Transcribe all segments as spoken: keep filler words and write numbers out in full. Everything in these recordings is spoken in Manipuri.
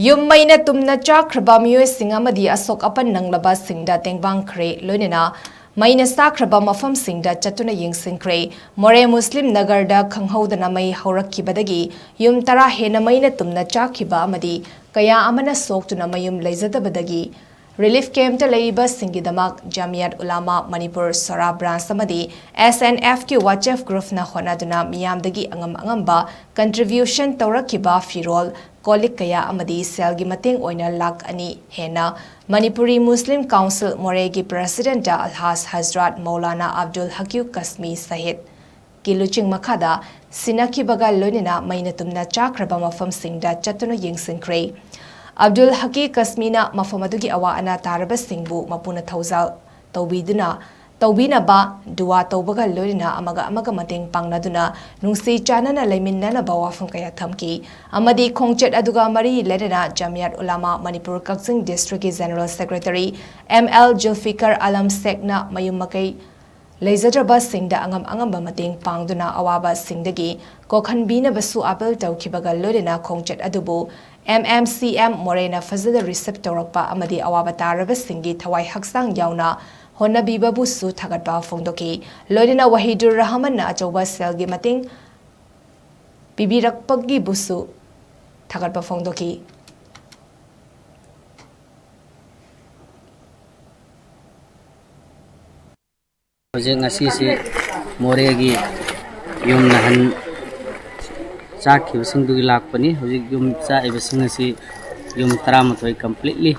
ꯌꯨꯝ ꯃꯩꯅ ꯇꯨꯝꯅ ꯆꯥꯛꯈ꯭ꯔꯕ ꯃꯤꯑꯣꯏꯁꯤꯡ ꯑꯃꯗꯤ ꯑꯁꯣꯛ ꯑꯄꯟ ꯅꯪꯂꯕꯁꯤꯡꯗ ꯇꯦꯡꯕꯥꯡꯈ꯭ꯔꯦ, ꯂꯣꯏꯅꯅ ꯃꯩꯅ ꯆꯥꯛꯈ꯭ꯔꯕ ꯃꯐꯝꯁꯤꯡꯗ ꯆꯠꯇꯨꯅ ꯌꯦꯡꯁꯤꯟꯈ꯭ꯔꯦ꯫ ꯃꯣꯔꯦ ꯃꯨꯁꯂꯤꯝ ꯅꯒꯔꯗ ꯈꯪꯍꯧꯗꯅ ꯃꯩ ꯍꯧꯔꯛꯈꯤꯕꯗꯒꯤ ꯌꯨꯝ ꯇꯔꯥ ꯍꯦꯟꯅ ꯃꯩꯅ ꯇꯨꯝꯅ ꯆꯥꯛꯈꯤꯕ ꯑꯃꯗꯤ ꯀꯌꯥ ꯑꯃꯅ ꯁꯣꯛꯇꯨꯅ ꯃꯌꯨꯝ ꯂꯩꯖꯗꯕꯗꯒꯤ ꯔꯤꯂꯤꯐ ꯀꯦꯝꯞꯇ ꯂꯩꯔꯤꯕꯁꯤꯡꯒꯤꯗꯃꯛ ꯖꯥꯃꯤꯌꯥꯠ ꯎꯂꯥꯃꯥ ꯃꯅꯤꯄꯨꯔ ꯁꯣꯔꯥ ꯕ꯭ꯔꯥꯟꯁ ꯑꯃꯗꯤ ꯑꯦꯁ ꯑꯦꯟ ꯑꯦꯐꯀꯤ ꯋꯥꯆꯦꯐ ꯒ꯭ꯔꯨꯞꯅ ꯍꯣꯠꯅꯗꯨꯅ ꯃꯤꯌꯥꯝꯗꯒꯤ ꯑꯉꯝ ꯑꯉꯝꯕ ꯀꯟꯇ꯭ꯔꯤꯕ꯭ꯌꯨꯁꯟ ꯇꯧꯔꯛꯈꯤꯕ ꯐꯤꯔꯣꯜ, ꯀꯣꯜ ꯂꯤꯛ ꯀꯌꯥ ꯑꯃꯗꯤ ꯁꯦꯜꯒꯤ ꯃꯇꯦꯡ ꯑꯣꯏꯅ ꯂꯥꯈ ꯑꯅꯤ ꯍꯦꯟꯅ ꯃꯅꯤꯄꯨꯔꯤ ꯃꯨꯁꯂꯤꯝ ꯀꯥꯎꯟꯁꯤꯜ ꯃꯣꯔꯦꯒꯤ ꯄ꯭ꯔꯦꯁꯤꯗꯦꯟꯠ ꯑꯜꯍꯥꯖ ꯍꯖꯔꯥꯠ ꯃꯧꯂꯥꯅꯥ ꯑꯕꯗꯨꯜ ꯍꯀꯤꯝ ꯀꯁꯃꯤ ꯁꯍꯤꯗ ꯀꯤ ꯂꯨꯆꯤꯡ ꯃꯈꯥꯗ ꯁꯤꯟꯅꯈꯤꯕꯒ ꯂꯣꯏꯅꯅ ꯃꯩꯅ ꯇꯨꯝꯅ ꯆꯥꯛꯈ꯭ꯔꯕ ꯃꯐꯝꯁꯤꯡꯗ ꯆꯠꯇꯨꯅ ꯌꯦꯡꯁꯤꯟꯈ꯭ꯔꯦ꯫ ꯑꯕꯗꯨꯜ ꯍꯀꯤꯝ ꯀꯁꯃꯤꯅ ꯃꯐꯝ ꯑꯗꯨꯒꯤ ꯑꯋꯥ ꯑꯅꯥ ꯇꯥꯔꯕꯁꯤꯡꯕꯨ ꯃꯄꯨꯅ ꯊꯧꯖꯥꯜ ꯇꯧꯕꯤꯗꯨꯅ, ꯇꯧꯕꯤꯅꯕ ꯗꯨꯋꯥ ꯇꯧꯕꯒ ꯂꯣꯏꯅꯅ ꯑꯃꯒ ꯑꯃꯒ ꯃꯇꯦꯡ ꯄꯥꯡꯅꯗꯨꯅ ꯅꯨꯡꯁꯤ ꯆꯥꯟꯅꯅ ꯂꯩꯃꯤꯟꯅꯅꯕ ꯋꯥꯐꯝ ꯀꯌꯥ ꯊꯝꯈꯤ꯫ ꯑꯃꯗꯤ ꯈꯣꯡꯆꯠ ꯑꯗꯨꯒ ꯃꯔꯤ ꯂꯩꯅꯅ ꯖꯥꯃꯤꯌꯥꯠ ꯎꯂꯥꯃꯥ ꯃꯅꯤꯄꯨꯔ ꯀꯛꯆꯤꯡ ꯗꯤꯁꯇ꯭ꯔꯤꯛꯀꯤ general secretary M L ꯖꯨꯜꯐꯤꯀꯔ Alam ꯁꯦꯈꯅ ꯃꯌꯨꯝ ꯃꯀꯩ ꯂꯩꯖꯗ꯭ꯔꯕꯁꯤꯡꯗ ꯑꯉꯝ ꯑꯉꯝꯕ ꯃꯇꯦꯡ ꯄꯥꯡꯗꯨꯅ ꯑꯋꯥꯕꯁꯤꯡꯗꯒꯤ ꯀꯣꯛꯍꯟꯕꯤꯅꯕꯁꯨ ꯑꯥꯄꯤꯜ ꯇꯧꯈꯤꯕꯒ ꯂꯣꯏꯅꯅ ꯈꯣꯡꯆꯠ ꯑꯗꯨꯕꯨ ꯑꯦꯝ ꯑꯦꯝ ꯁꯤ ꯑꯦꯝ ꯃꯣꯔꯦꯅ ꯐꯖꯅ ꯔꯤꯁꯤꯞ ꯇꯧꯔꯛꯄ ꯑꯃꯗꯤ ꯑꯋꯥꯕ ꯇꯥꯔꯕꯁꯤꯡꯒꯤ ꯊꯋꯥꯏ ꯍꯛꯆꯥꯡ ꯌꯥꯎꯅ ꯍꯣꯠꯅꯕꯤꯕꯕꯨꯁꯨ ꯊꯥꯒꯠꯄ ꯐꯣꯡꯗꯣꯛꯈꯤ꯫ ꯂꯣꯏꯅꯅ ꯋꯥꯍꯤꯗꯨꯔ ꯔꯍꯃꯟꯅ ꯑꯆꯧꯕ ꯁꯦꯜꯒꯤ ꯃꯇꯦꯡ ꯄꯤꯕꯤꯔꯛꯄꯒꯤꯕꯨꯁꯨ ꯊꯥꯒꯠꯄ ꯐꯣꯡꯗꯣꯛꯈꯤ꯫ ꯍꯧꯖꯤꯛ ꯉꯁꯤꯁꯤ ꯃꯣꯔꯦꯒꯤ ꯌꯨꯝ ꯅꯍꯟ ꯆꯥꯛꯈꯤꯕꯁꯤꯡꯗꯨꯒꯤ ꯂꯥꯛꯄꯅꯤ꯫ ꯍꯧꯖꯤꯛ ꯌꯨꯝ ꯆꯥꯛꯏꯕꯁꯤꯡ ꯑꯁꯤ ꯌꯨꯝ ꯇꯔꯥꯃꯥꯊꯣꯏ ꯀꯝꯄ꯭ꯂꯤꯠꯂꯤ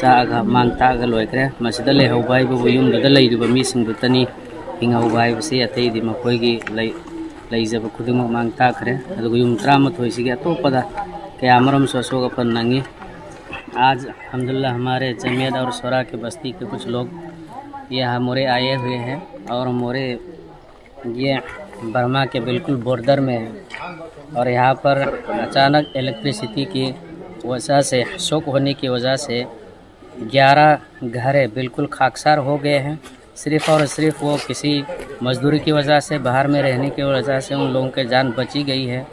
ꯆꯥꯛꯑꯒ ꯃꯥꯡ ꯇꯥꯛꯑꯒ ꯂꯣꯏꯈ꯭ꯔꯦ꯫ ꯃꯁꯤꯗ ꯂꯩꯍꯧꯕ ꯍꯥꯏꯕꯕꯨ ꯌꯨꯝꯗꯨꯗ ꯂꯩꯔꯤꯕ ꯃꯤꯁꯤꯡꯗꯨꯇꯅꯤ ꯍꯤꯡꯍꯧꯕ ꯍꯥꯏꯕꯁꯤ꯫ ꯑꯇꯩꯗꯤ ꯃꯈꯣꯏꯒꯤ ꯂꯩ-, ꯂꯩꯖꯕ ꯈꯨꯗꯤꯡꯃꯛ ꯃꯥꯡ ꯇꯥꯛꯈ꯭ꯔꯦ꯫ ꯑꯗꯨꯒ ꯌꯨꯝ ꯇꯔꯥꯃꯥꯊꯣꯏꯁꯤꯒꯤ ꯑꯇꯣꯞꯄꯗ ꯀꯌꯥꯃꯔꯨꯝꯁꯨ ꯑꯁꯣꯛ ꯑꯄꯟ ꯅꯪꯉꯤ꯫ आज अल्हम्दुलिल्लाह हमारे जमीयत और शोरा के बस्ती के कुछ लोग यहाँ मोरे आए हुए हैं और मोरे ये बर्मा के बिल्कुल बॉर्डर में है और यहाँ पर अचानक इलेक्ट्रिसिटी की वजह से, शॉक होने की वजह से ग्यारह घर है बिल्कुल खाकसार हो गए हैं। सिर्फ और सिर्फ वो किसी मजदूरी की वजह से, बाहर में रहने की वजह से उन लोगों की जान बची गई है।